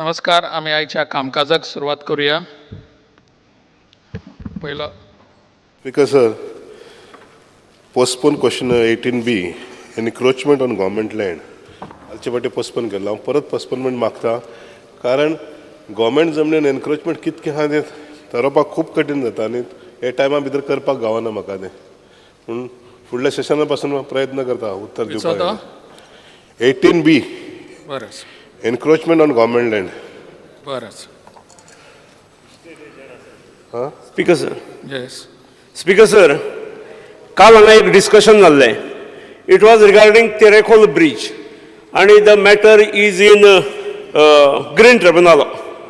नमस्कार. आमी आयच्या कामकाजाक सुरवात करूया. पयलो Speaker sir, postpone question 18B, encroachment on government land. आलचे फावटी पोस्टपोन केल्लो. हांव परत पोस्टपोनमेंट मागता, कारण गव्हर्मेंट जमनीन एनक्रोचमेंट कितकें आहा तें थारोवपाक खूब कठीण जाता आनी हे टायमा भितर करपाक गावना म्हाका तें. पूण फुडल्या सेशना पासून हांव प्रयत्न करता उत्तर खंयचो तो? दिवपाक. 18B. बरें. Encroachment on government land. बरें. Speaker sir. Yes. Speaker sir, काल हांगा एक डिस्कशन जाल्लें. It was regarding Terekhol bridge आनी the matter is in green tribunal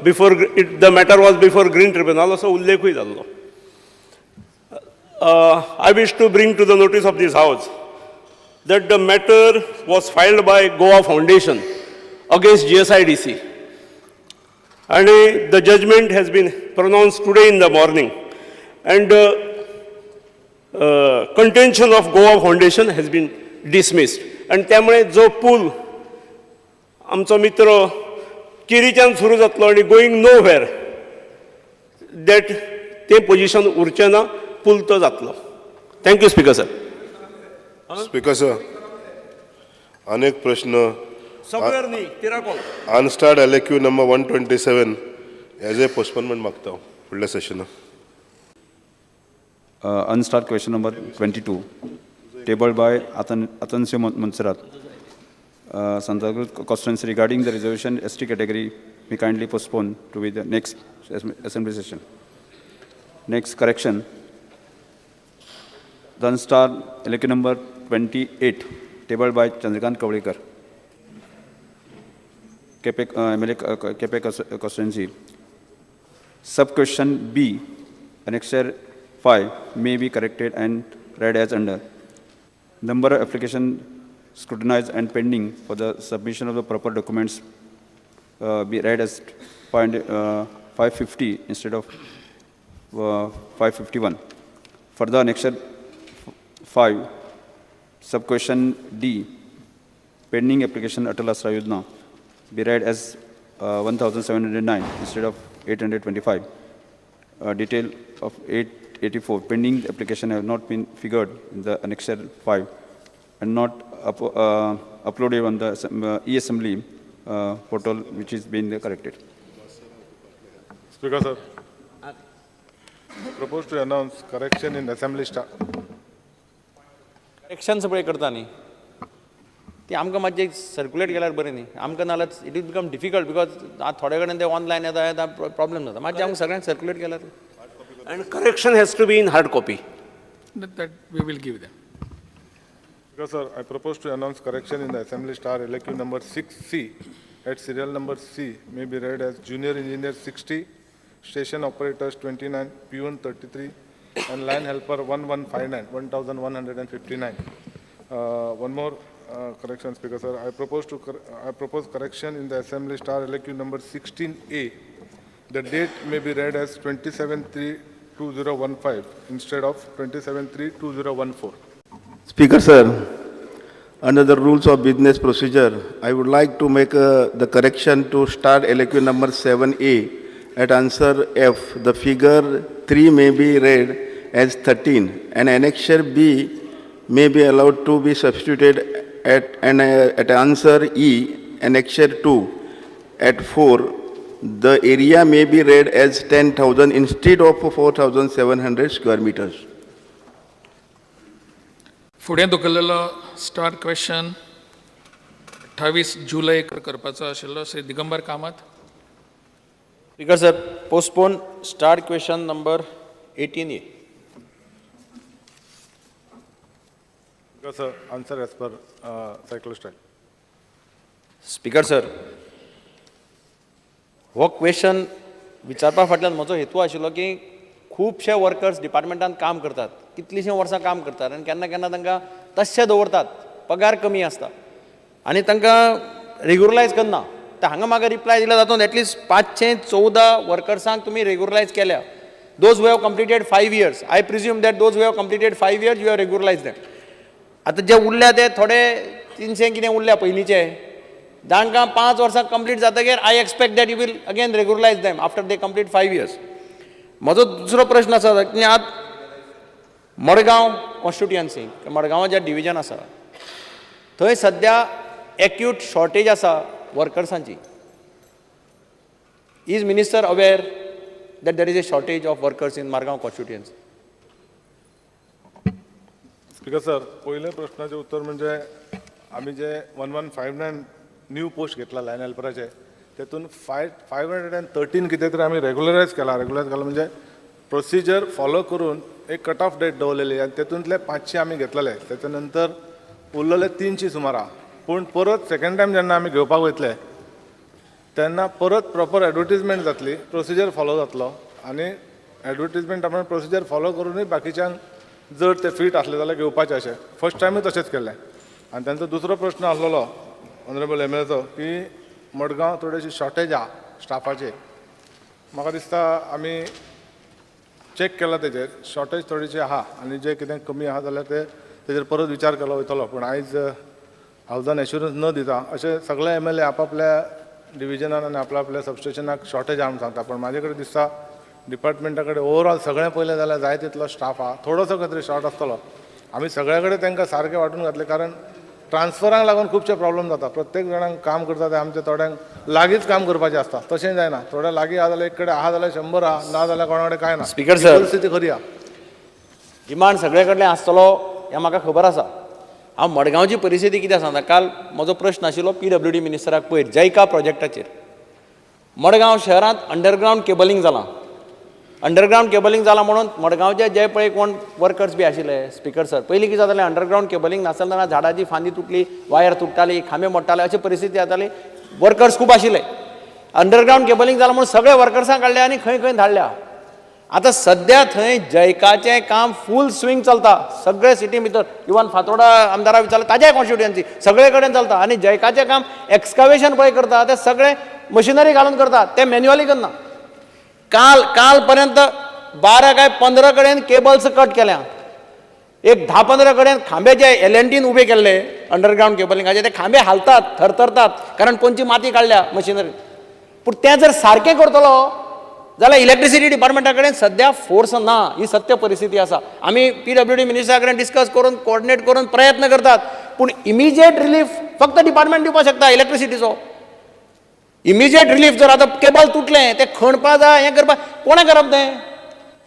before it. The matter was before green tribunal असो उल्लेखूय जाल्लो. I wish to bring to the notice of this house that the matter was filed by Goa Foundation against GSIDC. And the judgment has been pronounced today in the morning. And contention of Goa Foundation has been dismissed. आणि त्यामुळे जो पूल आमचो मित्र केरीच्यान सुरू जातलो आनी going no where, that तें position उरचें ना, पूल तो जातलो. Thank you, Speaker sir. Speaker sir, अनेक प्रश्न. सगळ्यार न्ही, Tiracol. Unstarred LAQ number 127 as a postponement मागता हांव फुडल्या सेशनाक. Unstarred question number 22, tabled by Atanasio Monserrat, Santacruz constituency, regarding the reservation ST category, we kindly postpone to be the next assembly session. Next correction, the unstarred LAQ number 28, tabled by Chandrakant Kavlekar, Quepem, MLA, Quepem constituency. Sub question B, Annexure 5 may be corrected and read as under. Number of application scrutinized and pending for the submission of the proper documents be read as 550 instead of 551. Further, Annexure 5, sub question D, pending application Atal Asra Yojana be read as 1,709 instead of 825. Detail of 884 pending application have not been figured in the Annexure 5 and not uploaded on the e-assembly portal, which is being corrected. Speaker sir, propose to announce correction in assembly star. Correction पळय करता न्ही, ती आमकां मातशें circulate केल्यार बरें न्ही आमकां, नाल्यार it is become difficult because आतां थोडे कडेन ते ऑनलायन येता येता प्रॉब्लम जाता. मातशें आमकां सगळ्यांक सर्कुलेट केल्यार. And correction has to be in hard copy. That we will give them. Speaker sir, I propose to announce correction in the assembly star LAQ number 6C at serial number C may be read as junior engineer 60, station operators 29, peon 33, and line helper 1159, 1159. One more correction, Speaker sir. I propose correction in the assembly star LAQ number 16A. The date may be read as 27/3/2015 instead of 27/3/2014. Speaker sir, under the rules of business procedure, I would like to make the correction to star LAQ number 7A at answer F. The figure 3 may be read as 13 and annexure B may be allowed to be substituted at answer E, annexure 2 at 4. The area may be read as 10,000 instead of 4,700 square meters. फुडें धुकल्लेलो star question 28 जुलय करपाचो आशिल्लो. Shri Digambar Kamat. Speaker sir, postpone star question number 18A. Speaker sir, answer as per cyclostyle. Speaker sir, हो question विचारपा फाटल्यान म्हजो हेतू आशिल्लो की खुबशे वर्कर्स डिपार्टमेंटान काम करतात, कितलींशीं वर्सां काम करतात आनी केन्ना केन्ना तांकां तश्शे दवरतात, पगार कमी आसता आनी तांकां रेगुलरायज करना. तर हांगा म्हाका रिप्लाय दिला तातूंत एटलिस्ट 514 वर्कर्सांक तुमी रेगुलरायज केल्या, those who have completed 5 years. I presume that those who have completed 5 years, you have regularise them. आतां जे उरल्या ते थोडे 300 कितें उरल्या पयलींचे. जांकां 5 वर्सां कंप्लीट जातकीर I expect that you will again regularise them after they complete 5 years. म्हजो दुसरो प्रश्न आसा की आतां मडगांव कॉन्स्टिट्युएन्सी, मडगांवां जें डिविजन आसा थंय सद्या एक्यूट शॉर्टेज आसा वर्कर्सांची. Is minister aware that there is a shortage of workers in Margao constituency? Speaker sir, पयल्या प्रश्नाचें उत्तर म्हणजे आमी जे 1159 न्यू पोस्ट घेतला लायन हेल्पराचे, तेतून 513 कितें तरी आमी रेगुलरायज केला. रेगुलरायज केला म्हणजे प्रोसिजर फॉलो करून एक कट ऑफ डेट दवरलेली आनी तेतूंतले 500 आमी घेतलेले. तेच्या नंतर उरलेले 300 सुमार आहा. पूण परत सेकंड टायम जेन्ना आमी घेवपाक वयतले तेन्ना परत प्रॉपर एडवर्टीजमेंट जातली, प्रोसिजर फॉलो जातलो आनी एडवर्टीजमेंट आपण प्रोसिजर फॉलो करूनय बाकीच्यांक जर ते फीट आसले जाल्यार घेवपाचें. अशें फर्स्ट टायमूय तशेंच केल्लें. आनी तांचो दुसरो प्रश्न आसलेलो ऑनरेबल एम एल एचो की मडगांव थोडीशी शॉर्टेज आहा स्टाफाची. म्हाका दिसता आमी चॅक केला तेजेर, शॉर्टेज थोडीशी आहा आनी जे कितें कमी आहा जाल्यार ते तेजेर परत विचार केलो वयतलो. पूण आयज हावजान एश्युरन्स न दिता अशें सगळे एम एल ए आपापल्या डिविजनान आनी आपल्या आपल्या सबस्टेशनाक शॉर्टेज आहा म्हूण सांगता. पूण म्हाजे कडेन दिसता डिपार्टमेंटा कडेन ओवरऑल सगळें पळयलें जाल्यार जाय तितलो स्टाफ आहा, थोडोसो खंय तरी शॉर्ट आसतलो. आमी सगळ्या कडेन तांकां सारकें वांटून घातलें, कारण ट्रान्सफरांक लागून खुबशे प्रॉब्लम जाता. प्रत्येक जाणांक काम करता ते आमच्या थोड्यांक लागींच काम करपाचें आसता, तशें जायना. थोड्या लागीं आहा जाल्यार एक कडेन आहा जाल्यार 100 आहा, ना जाल्यार कोणा कडेन कांय ना. Speaker sir. परिस्थिती खरी आहा. डिमांड सगळे कडल्यान आसतलो हें म्हाका खबर आसा. हांव मडगांवची परिस्थिती कितें सांगता, काल म्हजो प्रश्न आशिल्लो पीडब्ल्यूडी मिनिस्टराक पयर जैका प्रोजेक्टाचेर. मडगांव शहरांत अंडरग्रावंड केबलिंग जालां. अंडरग्रावंड केबलिंग जालां म्हणून मडगांवचे जे पळय कोण वर्कर्स बी आशिल्ले स्पीकर सर, पयलीं कितें जातालें, अंडरग्रावंड केबलिंग नासतना झाडाची फांदी तुटली, वायर तुट्टाली, खांबे मोडटाले, अशी परिस्थिती जाताली. वर्कर्स खूब आशिल्ले. अंडरग्रावंड केबलिंग जालां म्हणून सगळे वर्कर्सांक काडले आनी खंय खंय धाडल्या. आतां सद्या थंय जैकाचें काम फूल स्विंग चलता सगळे सिटी भितर. इवन फातोर्डा आमदारा विचारलें, ताज्याय कॉन्स्टिट्युएन्सी सगळे कडेन चलता. आनी जैकाचें काम एक्सकवेशन पळय करता ते सगळे मशिनरी घालून करता, ते मॅन्युअली करना. काल काल पर्यंत 12 काय 15 कडेन केबल्स कट केल्या. एक 10-15 कडेन खांबे जे एल एन टीन उबे केल्ले अंडरग्रावंड केबलिंगाचे ते खांबे हालतात, थरथरतात, कारण कोणची माती काडल्या मशिनरी. पूण तें जर सारकें करतलो जाल्यार इलेक्ट्रिसिटी डिपार्टमेंटा कडेन सद्या फोर्स ना, ही सत्य परिस्थिती आसा. आमी पीडब्ल्यूडी मिनिस्टरा कडेन डिस्कस करून कोऑर्डिनेट करून प्रयत्न करतात, पूण इमिजिएट रिलीफ फक्त डिपार्टमेंट दिवपाक शकता इलेक्ट्रिसिटीचो. इमिजिएट रिलीफ जर आतां केबल तुटलें तें खणपा जाय, हें करपा कोणें करप तें?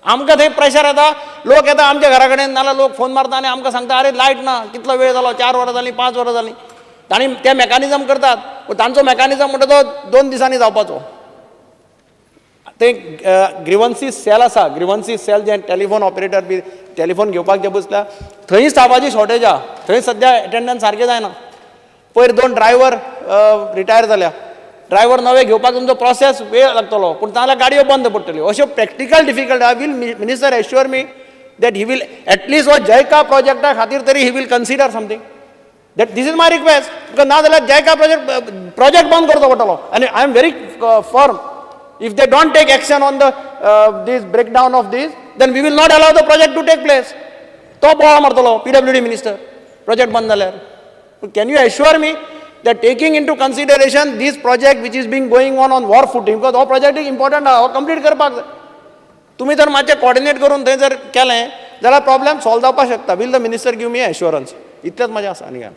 आमकां थंय प्रेशर येता, लोक येता आमच्या घरा कडेन, नाल्यार लोक फोन मारता आनी आमकां सांगता आरे लायट ना, कितलो वेळ जालो, 4 वरां जालीं, 5 वरां जालीं. तांणी ते मॅकानिजम करतात, पूण तांचो मॅकानिजम म्हणटा तो 2 दिसांनी जावपाचो. ते ग्रिवन्सी सेल आसा, ग्रिवन्सी सेल जे टेलिफोन ऑपरेटर बी टेलिफोन घेवपाक जे बसल्या थंय स्टाफाची शॉर्टेज आहा. थंय सद्या एटेंडन्स सारकें जायना. पयर 2 ड्रायवर रिटायर जाल्या. ड्रायवर नवे घेवपाक तुमचो प्रोसेस वेळ लागतलो, पूण नाजाल्यार गाडयो बंद पडटल्यो. अश्यो practical difficult. I will minister assure me that he will at least हो जयका प्रोजेक्टा खातीर तरी he will consider something. That this is my request, because ना जाल्यार जयका प्रोजेक्ट बंद करचो पडटलो. आनी I am very firm, if they don't take action on the this breakdown of this, then we will not allow the project to take place. तो बोवाळ मारतलो PWD minister project बंद जाल्यार. Can you assure me that taking into consideration this project which is being going on on war footing, because हो project important आहा, हो complete करपाक जाय, तुमी जर मातशें कॉर्डिनेट करून थंय जर केलें जाल्यार प्रॉब्लेम सॉल्व जावपाक शकता. Will the minister give me assurance? इतलेंच म्हाजें आसा आनी काय.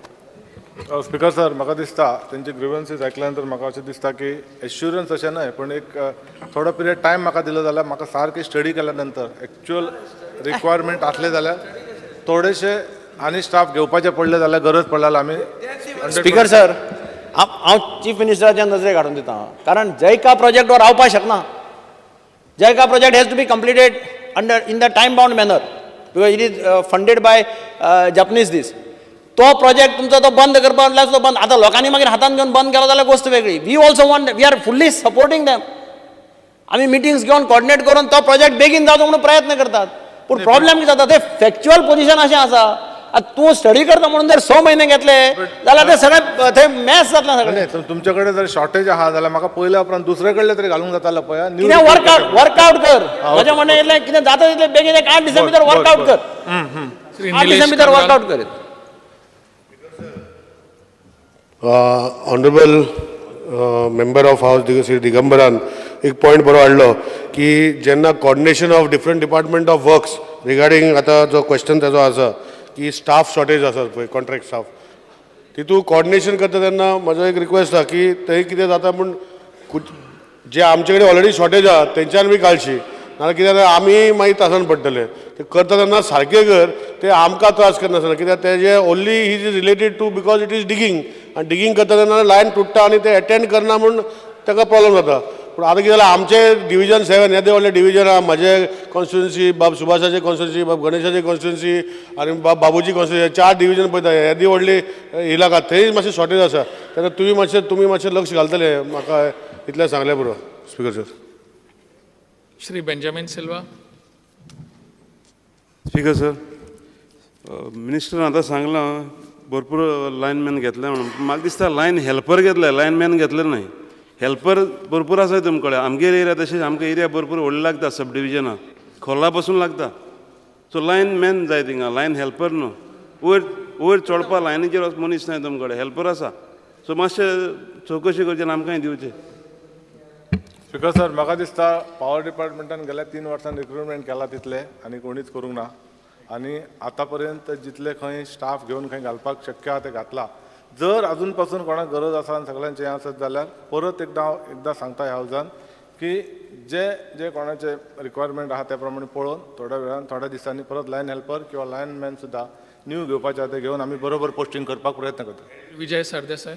स्पीकर सर, म्हाका दिसता तेंचे ग्रिवन्सीस आयकल्या नंतर म्हाका अशें दिसता की एश्युरन्स अशें न्हय, पूण एक थोडो पिरियड टायम म्हाका दिलो जाल्यार म्हाका सारकी स्टडी केल्या नंतर एक्चुअल रिक्वायरमेंट आसले जाल्यार थोडेशे आनी स्टाफ घेवपाचे पडले जाल्यार, गरज पडले जाल्यार आमी स्पीकर सर, हांव चीफ मिनिस्टराच्या नजरेक हाडून दिता, कारण जैका प्रोजेक्ट हो रावपाक शकना. JICA project has to be completed under in the time bound manner, because it is funded by Japanese this. तो प्रोजेक्ट तुमचो तो बंद करपा म्हणल्यार तो बंद आतां लोकांनी मागीर हातान घेवन बंद केलो जाल्यार गोश्ट वेगळी. We also want, we are fully supporting them. आमी मिटिंग्स घेवन कॉर्डिनेट करून तो प्रोजेक्ट बेगीन जावचो म्हणून प्रयत्न करतात, पूण प्रॉब्लेम कितें जाता, ते फॅक्च्युअल पोझिशन अशें आसा. आतां तूं स्टडी करता म्हणून जर 6 म्हयने घेतले जाल्यार ते सगळें थंय मॅस जातलें सगळें. न्ही, तुमचे कडेन जर शॉर्टेज आहा जाल्यार म्हाका पयल्या उपरांत दुसरे कडले तरी घालूंक जातालें पळय. कितें वर्कआउट कर. म्हजें म्हणणें इतलें, कितें जाता तितलें बेगीन एक 8 दिसां भितर वर्कआउट कर. श्री 8 निलेश दिसां भितर काब्राल. वर्कआउट कर. Honourable member of house Shri दिगंबरान एक पॉयंट बरो हाडलो की जेन्ना coordination of different department of works regarding आतां जो क्वेश्चन ताजो आसा की स्टाफ शॉर्टेज आसा पळय, कॉन्ट्रॅक्ट स्टाफ, तितू कॉर्डिनेशन करता तेन्ना म्हजो एक रिक्वेस्ट आसा की थंय कितें जाता म्हूण जे आमचे कडेन ऑलरेडी शॉर्टेज आहा तेंच्यान बी काडशी, नाजाल्यार कितें जाता आमी मागीर त्रासान पडटले. ते करता तेन्ना सारकें कर, ते आमकां त्रास करनासतना, कित्याक तेजे only is related to because it is digging आनी डिगींग करता तेन्ना लायन तुट्टा आनी ते एटेंड करना म्हूण ताका प्रॉब्लम जाता. पूण आतां कितें जालां, आमचें डिविजन 7 येदें व्हडलें डिविजन आहा, म्हजें कॉन्स्टिट्युन्सी, बाब सुभाषाचें कॉन्स्टिट्युन्सी, बाब गणेशाचें कॉन्स्टिट्युन्सी आनी बाब बाबूची कॉन्स्टिट्युन्सी, चार डिविजन पळयता, येदी व्हडली इलाका, थंय मातशें शॉर्टेज आसा. तेन्ना तुमी मातशें लक्ष घालतले, म्हाका इतलें सांगलें पुरो, speaker sir. Shri Benjamin Silva. Speaker sir, मिनिस्टरान आतां सांगलां भरपूर लायनमॅन घेतले म्हणून. म्हाका दिसता लायन हेल्पर घेतले, लायनमॅन घेतले न्हय. हेल्पर भरपूर आसा तुमचे कडेन. आमगेर एरिया तशेंच आमकां एरिया भरपूर व्हडली लागता, सब डिविजनां खोर्ला पासून लागता. सो लायन मॅन जाय थिंगा, लायन हेल्पर न्हू. वयर वयर चडपा लायनीचेर मनीस नाय तुमचे कडेन, हेल्पर आसा. सो मातशें चवकशी करची आनी आमकांय दिवचें. स्पीकर सर, म्हाका दिसता पावर डिपार्टमेंटान गेल्या 3 वर्सां रिक्रुटमेंट केला तितले आनी कोणीच करूंक ना आनी आतां पर्यंत जितले खंय स्टाफ घेवन खंय घालपाक शक्य आहा ते घातला. जर अजून पासून कोणाक गरज आसा आनी सगळ्यांचें हें आसत जाल्यार परत एकदां हांव एकदां सांगता ह्या हावजान की जे जे कोणाचे रिक्वायरमेंट आहा त्या प्रमाणे पळोवन थोड्या वेळान, थोड्या दिसांनी परत लायन हेल्पर किंवा लायन मॅन सुद्दां न्यू घेवपाचे आहा ते घेवन आमी बरोबर पोस्टींग करपाक प्रयत्न करता. विजय सरदेसाय.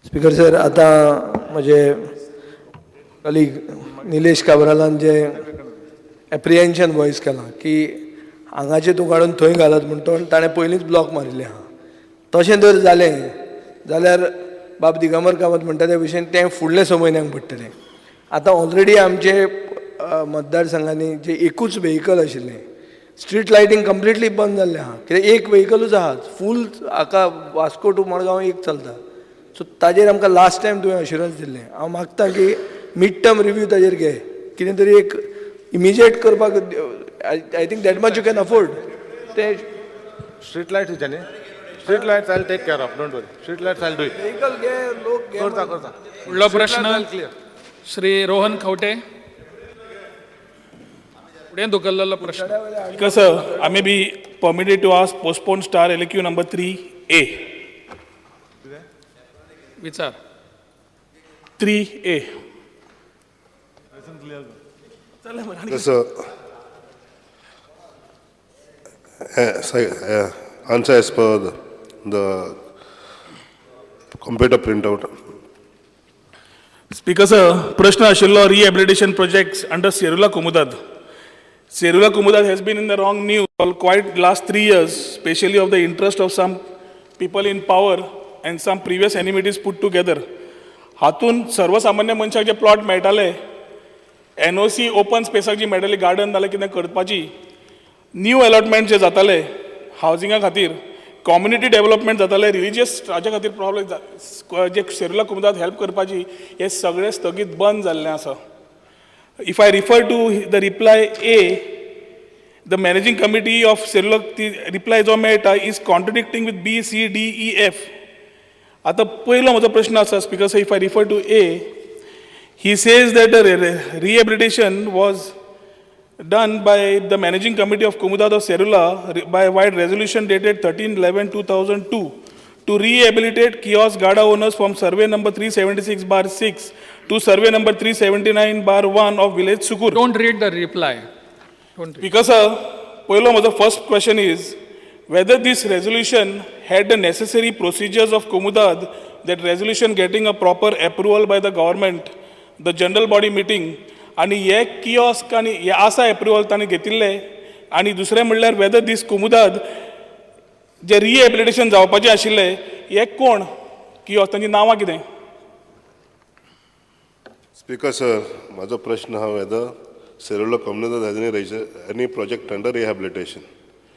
स्पीकर सर, आतां म्हजे कलीग निलेश काब्रालान जे एप्रिहेन्शन वॉयस केलां की हांगाचें तूं काडून थंय घालत म्हूण, तो ताणें पयलींच ब्लॉक मारिल्लें आहा. तशें जर जालें जाल्यार बाब दिगंबर कामत म्हणटा त्या भशेन तें फुडल्या स म्हयन्यांक पडटलें. आतां ऑलरेडी आमचे मतदारसंघांनी जे एकूच वेहिकल आशिल्लें, स्ट्रीट लायटींग कंप्लिटली बंद जाल्लें आहा, कित्याक एक वेहिकलूच आहा फूल हाका वास्को टू मडगांव एक चलता. सो ताजेर आमकां लास्ट टायम तुवें अश्युरंस दिल्लें. हांव मागता की मिड टर्म रिव्यू ताजेर घे, कितें तरी एक इमिजिएट करपाक. I think that much you can afford तें. स्ट्रीट लायट्स न्ही, street lights I take care of, don't worry. Street lights I do it. Vehicle घे, लोक घे. करता करता. फुडलो प्रश्न श्री रोहन खंवटे, फुडें धुकल्लेलो प्रश्न. Speaker sir, I may be permitted to ask postpone star LAQ number 3A. विचार. 3A. Sir, answer as per the computer printout. Speaker sir, प्रश्न आशिल्लो rehabilitation projects under Serula Comunidade. Serula Comunidade has been in the wrong news for quite last 3 years, especially of the interest of some people in power and some previous enmities put together. हातून सर्वसामान्य मनशाक जे plot मेळटाले, NOC open स्पेसाक जी मेळटाली, garden नाल्यार कितें करपाची, new allotment जे जाताले हावजिंगा खातीर, कॉम्युनिटी डेव्हलपमेंट जाताले, रिलिजियस हाच्या खातीर प्रॉब्लेम जे सेरुला कोमुनिदाद हेल्प करपाची, हे सगळे स्थगीत बंद जाल्लें आसा. If I refer to the reply A, the managing committee of Serula ती रिप्लाय जो मेळटा is contradicting with B, C, D, E, F. आतां पयलो म्हजो प्रश्न आसा, speaker sir, if I refer to A, he says that the rehabilitation was done by the managing committee of Comunidade of Serula by vide resolution dated 13/11/2002 to rehabilitate kiosk gada owners from survey number 376/6 to survey number 379/1 of village Sukur. Don't read the reply, don't. Because sir, पयलो म्हजो first question is whether this resolution had the necessary procedures of Comunidade, that resolution getting a proper approval by the government, the general body meeting, आनी हे kiosk आनी हे आसा approval तांणी घेतिल्ले. आनी दुसरें म्हणल्यार वेदर दीस कोमुदाद जे रिहेबिलिटेशन जावपाचें आशिल्लें, हे कोण कियोस्क, तांची नांवां कितें? स्पीकर सर, म्हजो प्रश्न आहा whether Serula Comunidade has any project under rehabilitation.